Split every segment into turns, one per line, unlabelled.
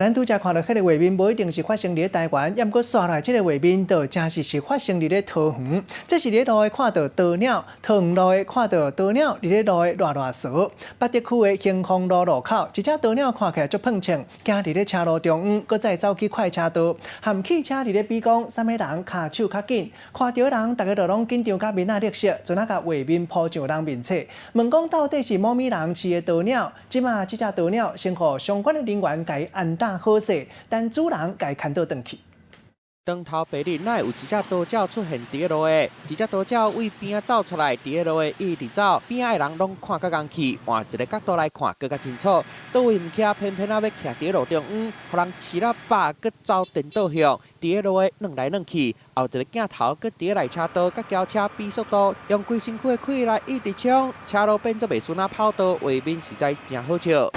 咱拄才看著彼个畫面，無一定是發生佇咧台灣，猶毋過紲來這个畫面，就真實是發生佇咧桃園。這是佇咧路的看著鴕鳥，桃園路的看著鴕鳥佇咧路的賴賴趖。八德區的興豐路路口，一隻鴕鳥看起來足胖稱，行佇咧車路中央，閣再走去快車道，和汽車佇咧比講，啥物人跤手較緊。看著人，逐家就攏緊張甲面仔綠色，陣仔共畫面鋪上人面冊，問講到底是啥物人飼的鴕鳥？這馬這隻鴕鳥先予相關的人員共伊安搭好勢，等主人共伊牽倒轉去。
當頭白日，哪會有一隻鴕鳥出現佇咧路的？一隻鴕鳥對邊仔走出來，佇咧路的一直走，邊仔的人攏看甲戇去，換一个角度來看，閣較清楚。佗位毋徛，偏偏仔欲徛佇咧路中央，予人飼了飽，閣走顛倒向，佇咧路的轉來轉去。後一个鏡頭，閣佇咧內車道佮轎車比速度，用規身軀的氣力一直衝，車路變做袂輸那跑道，畫面實在誠好笑。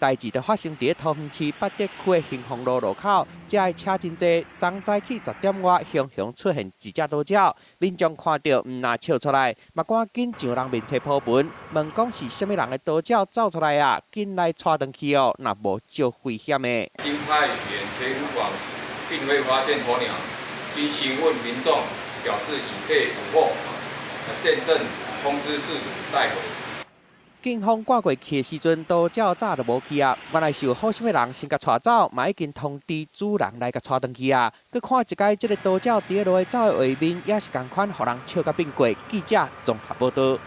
代誌就發生佇咧桃園市八德區的興豐路路口，遮的車真濟，昨早起10點外，雄雄出現一隻鴕鳥，民眾看著毋若笑出來，嘛趕緊上人面冊鋪文，問講是啥物人的鴕鳥走出來啊？緊來帶轉去哦，若無足危險的。
經派員前往，並未發現鴕鳥，經詢問民眾，表示已被捕獲，現正通知事主帶回。
警方趕過去的時陣，鴕鳥早就無去啊！原來是有好心的人先共帶走，嘛已經通知主人來共帶轉去啊！閣看一擺這个鴕鳥佇咧路的走的畫面，也是仝款，予人笑甲變過。記者綜合報導。